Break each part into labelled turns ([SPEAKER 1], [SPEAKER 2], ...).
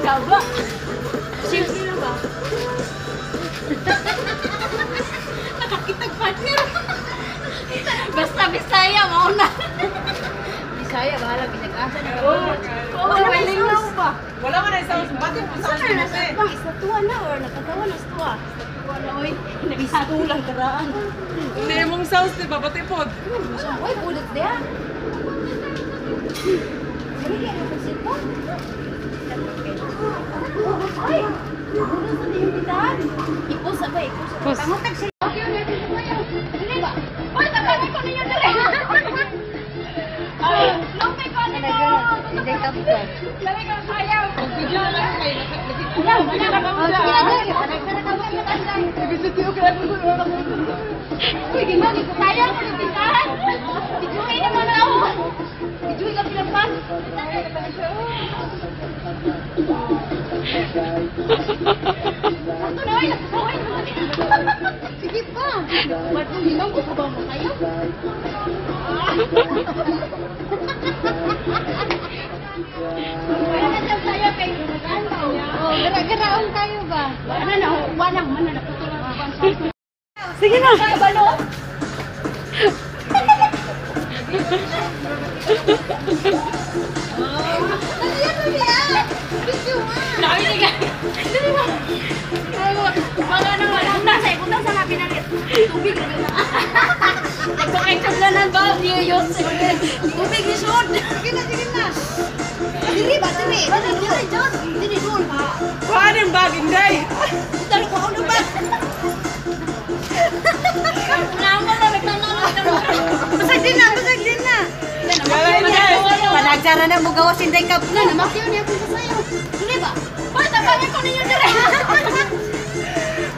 [SPEAKER 1] Kaba. Simple lang ba? Nakakitag partner. Basta Bisaya, mauna. Bisaya, bahala, pinag-asa na. Oo, wala man sauce ba?
[SPEAKER 2] Wala man ay sauce. Bakit po
[SPEAKER 1] Sa
[SPEAKER 2] sauce
[SPEAKER 1] na
[SPEAKER 2] mo
[SPEAKER 1] nasa
[SPEAKER 2] eh?
[SPEAKER 1] pang isa tuwa na or nakatawa na sa tuwa. Sa tuwa na oy. Nagtulang karaan.
[SPEAKER 2] Hindi mong sauce, di ba? Pati pod.
[SPEAKER 1] Uy, bulat diha. Dili kaya na pansit mo? Ay, bulat sa iyong tindahan. Ipos ba, ipos. Pangutag sila. Dili ba? Uy, tapangan ko ninyo diri. Ay, lumpay ko ninyo.
[SPEAKER 3] Hindi ka po.
[SPEAKER 1] Lamig ang sayaw.
[SPEAKER 2] Video na lang kayo.
[SPEAKER 1] Wala, wala.
[SPEAKER 3] Oh, sige na, dali. Panagsa na ka ba?
[SPEAKER 1] Uy, ginoo, kaya ko ng tindahan. Bijuhin naman ako. Bijuhin ka bilang pan. Sakto na, oy, nakasaway naman. Sige pa. Ba't kung ginoo ko ka ba mo kayo? Wala na siyang sayo kay
[SPEAKER 3] Oh, gara-garaon kayo ba?
[SPEAKER 1] Wala na, wala man na naputol ang kuwan.
[SPEAKER 2] Sige na.
[SPEAKER 1] Kabalo. Wala na, wala na. Sa ibutang sa nga pinalit. Tubig na na. Nagpakikablanan ba? Yus. Tubig ni Sud.
[SPEAKER 3] Sige na, sige na. Dili ba, dili?
[SPEAKER 1] Wala, dili, John. Dili, dul.
[SPEAKER 2] Kuhaan yung bag, Inday.
[SPEAKER 1] Talo ko ano ba? Naman na, nagtanong na.
[SPEAKER 3] Basag din na, basag din na. Panagsara na mo gawas inday ka.
[SPEAKER 1] Na, namakyaw niya akong kasayo. Dili ba? Hoy, tapangan ko ninyo dire.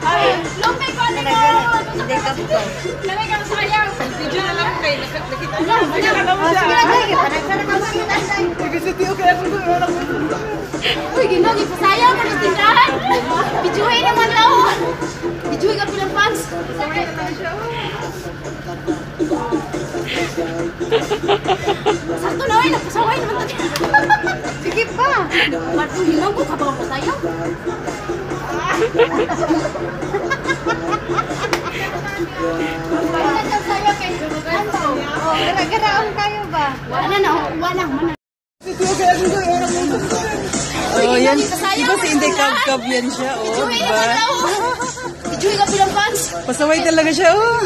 [SPEAKER 1] Ay, lumpay ko ninyo.
[SPEAKER 3] Inday ka po.
[SPEAKER 1] Lamig ang sayaw.
[SPEAKER 2] Video na lang kayo. Nakita.
[SPEAKER 1] Wala, wala.
[SPEAKER 3] Oh, sige na, dali. Panagsara na ka ba?
[SPEAKER 1] Uy, ginoo, gipasayaw ko ng tindahan. Bijuhin naman ako. Bijuhin ka bilang fans. Sakto na, oy, napasaway naman to.
[SPEAKER 3] Sige pa.
[SPEAKER 1] Ba't kung ginoo ko ka ba mo sayaw? Wala siyang sayaw kay
[SPEAKER 3] Oh, gara-garaon kayo ba?
[SPEAKER 1] Wala na, wala man na.
[SPEAKER 2] Oh, yan. Diba si Inday Kab-Kab yan siya, oh.
[SPEAKER 1] Bijuhin
[SPEAKER 2] Diba?
[SPEAKER 1] naman ako. Bijuhin ka bilang fans.
[SPEAKER 2] Pasaway talaga siya, oh.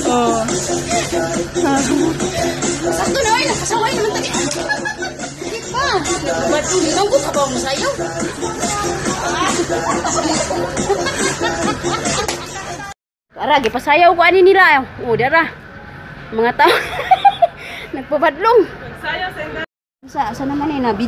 [SPEAKER 2] Oh.
[SPEAKER 1] Sakto na, oy, napasaway naman to.
[SPEAKER 3] Sige pa.
[SPEAKER 1] Ba't kung ginoo ko ka ba mo sayaw? Ara, gipasayaw ko ani nila. O, dara. Mga tao. Nagpabadlong.
[SPEAKER 2] Sayaw sa Inday.
[SPEAKER 1] Sa, sa naman eh, na